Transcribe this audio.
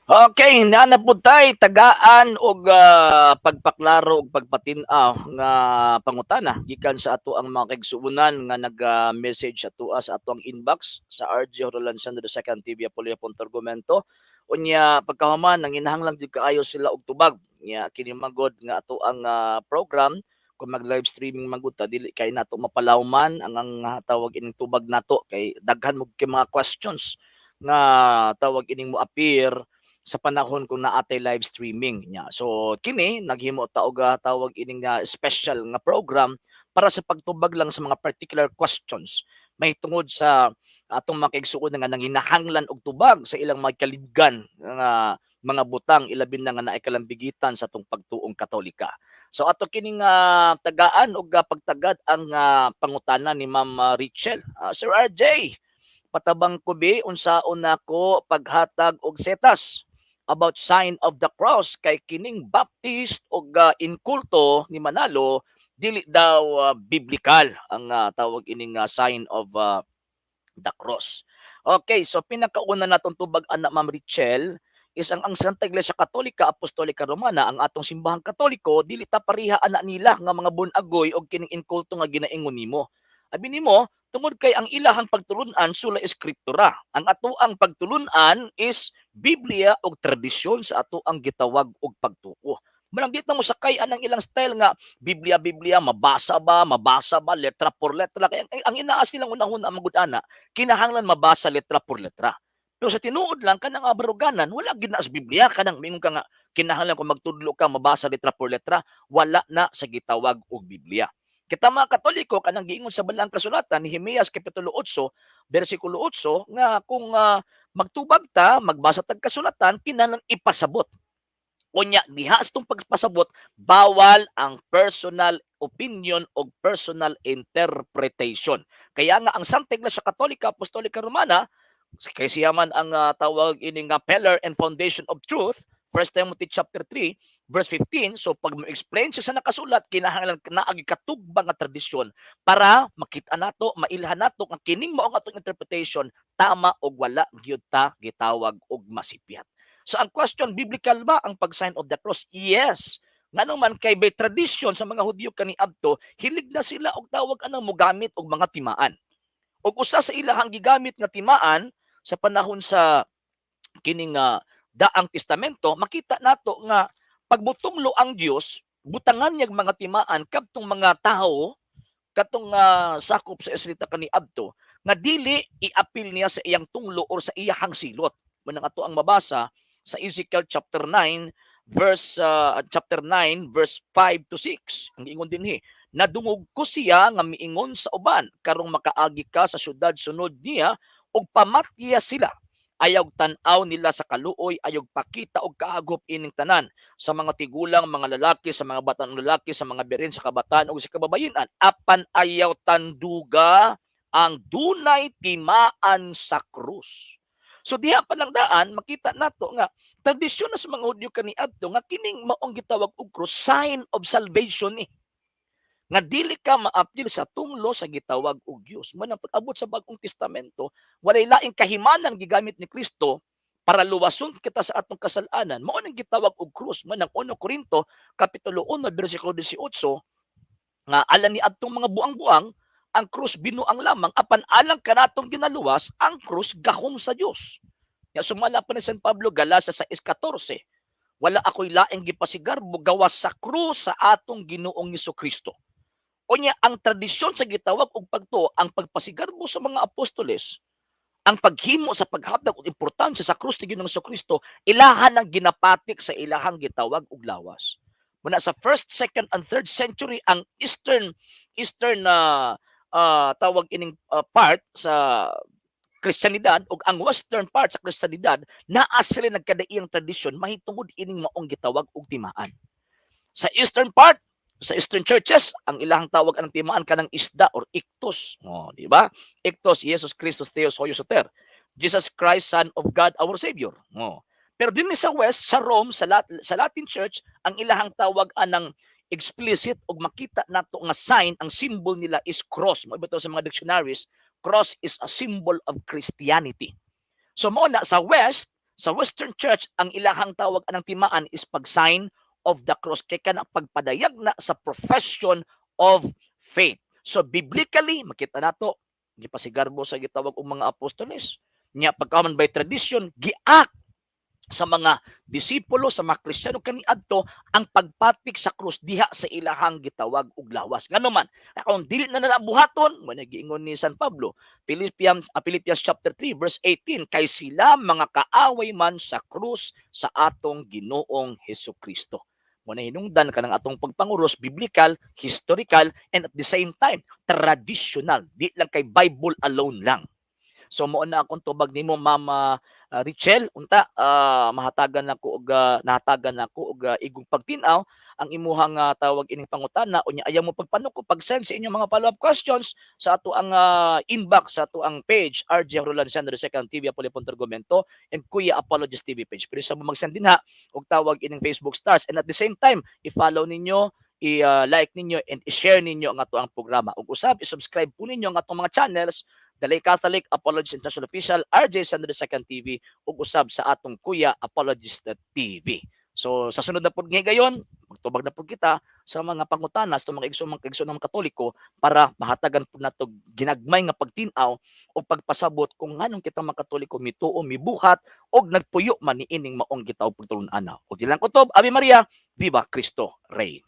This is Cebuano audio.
Okay, naa na pud tay tagaan og pagpaklaro og pagpatin-aw nga pangutana gikan sa ato ang mga kaigsuonan nga nag-message sa atoa sa atoang inbox sa RJ Roland Sandro II TV Apolio Argumento. Unya pagkahuman, nanginahanglan jud kaayo sila og tubag. Nya kini magod nga ato ang program, kung mag live streaming man gud ta, dili kay nato mapalawman ang tawag ining tubag nato kay daghan mo kay mga questions nga tawag ining mo appear sa panahon kung naa tay live streaming nya. So kini naghimo ta og tawag ining special nga program para sa pagtubag lang sa mga particular questions may tungod sa atong mga kaigsuonan nga nanginahanglan og tubag sa ilang mga kalibgan nga mga butang, ilabi na nga naay kalambigitan sa atong pagtuong Katolika. So ato kining tagaan og pagtagad ang pangutana ni Ma'am Richel. "Sir RJ, patabang ko bi unsaon nako paghatag og setas about sign of the cross kay kining Baptist og inkulto ni Manalo, dili daw biblical ang tawag ining sign of the cross." Okay, so pinakauna natong tubag ana, Ma'am Richel, is ang Santa Iglesia Katolika Apostolika Romana, ang atong simbahang Katoliko, dili ta pareha ana nila nga mga bunagoy og kining inkulto nga ginaingon nimo. Abi nimo, tungod kay ang ilahang pagtulun-an sola escritura. Ang atoang pagtulun-an is Biblia og tradisyon sa atoang gitawag og pagtuo. Manang di ta mo sakay anang ilang style nga Biblia Biblia, mabasa ba, mabasa ba letra por letra, kay ang inaas nilang unahuna man gud ana, kinahanglan mabasa letra por letra. Pero sa tinuod lang, kanang baruganan, wala gid na sa Biblia kanang mingon ka nga kinahanglan kung magtudlo ka mabasa letra por letra, wala na sa gitawag og Biblia. Kita mga Katoliko, kanang giingon sa Balaang Kasulatan, Nehemias kapitulo 8 bersikulo 8, nga kung magtubag ta, magbasa tag kasulatan, kinahanglan ipasabot. Unya diha sa itong pagpasabot, bawal ang personal opinion o personal interpretation. Kaya nga ang Santa Iglesia Katolika Apostolika Romana, kay siya man ang tawag ini nga pillar and foundation of truth, 1 Timothy chapter 3 verse 15. So pag mo-explain siya sa nakasulat, kinahanglan naagi katugba nga tradisyon para makita nato, mailhan nato nga kining mao ang atong interpretation, tama og wala gyud ta gitawag og masipyat. So ang question, biblical ba ang pag-sign of the cross? Yes. Ngano man kay by tradition sa mga Hudyo kaniadto, hilig na sila og tawag anang mogamit og mga timaan. Og usa sa ilahang gigamit nga timaan sa panahon sa kining Daang Testamento, makita nato nga pagmutunglo ang Dios, butangan niya mga timaan kadtong mga tawo katong sakop sa Israelita kaniadto nga dili iapil niya sa iyang tunglo or sa iyahang silot. Manang ato ang mabasa sa Ezekiel chapter 9 verse chapter 9 verse 5 to 6. Ang ingon dinhi, "Nadungog ko siya nga miingon sa uban, 'Karong makaagi ka sa syudad sunod niya ug pamatya sila. Ayaw tan-aw nila sa kaluoy, ayaw pakita og kaagop ining tanan sa mga tigulang mga lalaki, sa mga batan lalaki, sa mga birin, sa kabataan ug sa kababayenan. Apan ayaw tanduga ang dunay timaan sa krus.'" So diha pa lang daan makita nato nga tradisyon na sa mga Hudyo kaniadto nga kining maong gitawag og krus, sign of salvation ni. Nga dili ka maapil sa tunglo sa gitawag og Dios. Man ang pag-abot sa Bagong Testamento, walay laing kahimanan gigamit ni Kristo para luwason kita sa atong kasalanan. Mao nang gitawag og krus. Man ang 1 Corinto kapitulo 1 bersikulo 18 nga alang ni adtong mga buang-buang, ang krus binuang lamang, apan alang kanatong ginaluwas, ang krus gahom sa Dios. Ya sumala pa ni San Pablo, Galacia 6:14, "Wala ako'y laing gipasigarbo gawas sa krus sa atong Ginoong Kristo." Unya ang tradisyon sa gitawag og pagtuo, ang pagpasigarbo sa mga apostoles, ang paghimo sa paghatag og importansya sa krus ni Ginoong Kristo, ilahan ang ginapatik sa ilahang gitawag og lawas. Muna sa first, second and third century, ang eastern tawag ining part sa Kristiyanidad ug ang western part sa Kristiyanidad, naa sila nagkadaiyang tradisyon mahitungod ining maong gitawag og timaan. Sa eastern part, sa eastern churches, ang ilahang tawag ang timaan kanang isda or ictus. Oh, di ba? Ictus, Jesus Christus Theos Hoyos Soter. Jesus Christ, Son of God, our Savior. Oh. Pero din sa West, sa Rome, sa Latin Church, ang ilahang tawag anang explicit og makita nato nga sign, ang symbol nila is cross. Mao sa mga dictionaries, cross is a symbol of Christianity. So mao na sa West, Sa Western Church, ang ilahang tawag anang timaan is pag sign of the cross, kay kana pagpadayag na sa profession of faith. So biblically, makita nato gipasigarbo sa gitawag og mga apostoles. Nya pagkaman by tradition, giak sa mga disipulo, sa mga Kristiyano kaniadto ang pagpatik sa krus diha sa ilahang gitawag og lawas. Ngano man, kung dili na nila buhaton, mo na giingon ni San Pablo, Philippians chapter 3 verse 18, kay sila mga kaaway man sa krus sa atong Ginoong Hesus Kristo. Mo na hinungdan kanang atong pagpanguros, biblical, historical, and at the same time traditional. Di lang kay Bible alone lang. So mao na akong tubag nimo, Mama Richel. Unta mahatagan nako og nahatagan nako og igong pagtin-aw ang imuhang tawag ining pangutana. Unya ayaw mo pagpanuko pag-send sa inyong mga follow-up questions sa ato ang inbox sa ato ang page RJ Roland Sandro Second TV Apolipon Argumento and Kuya Apologist TV page. Pero sa mo mag-send din ha og tawag ining Facebook stars, and at the same time i-follow ninyo, i-like ninyo and i-share ninyo ang ato ang programa. Ug usab i-subscribe po ninyo ang atong mga channels, Dalay Catholic, Apologist International Official, RJ Sandro Second TV ug usab sa atong Kuya Apologist TV. So sa sunod na pud nga higayon, magtubag na pud kita sa mga pangutana sa mga igsoon ng Katoliko para mahatagan pud nato ginagmay nga pagtin-aw o pagpasabot kung nganong kita mga Katoliko mituo, mibuhat og nagpuyo man niining maong gitawag pagtulun-an. Ug dilang kutob, Ave Maria, Viva Cristo Rey.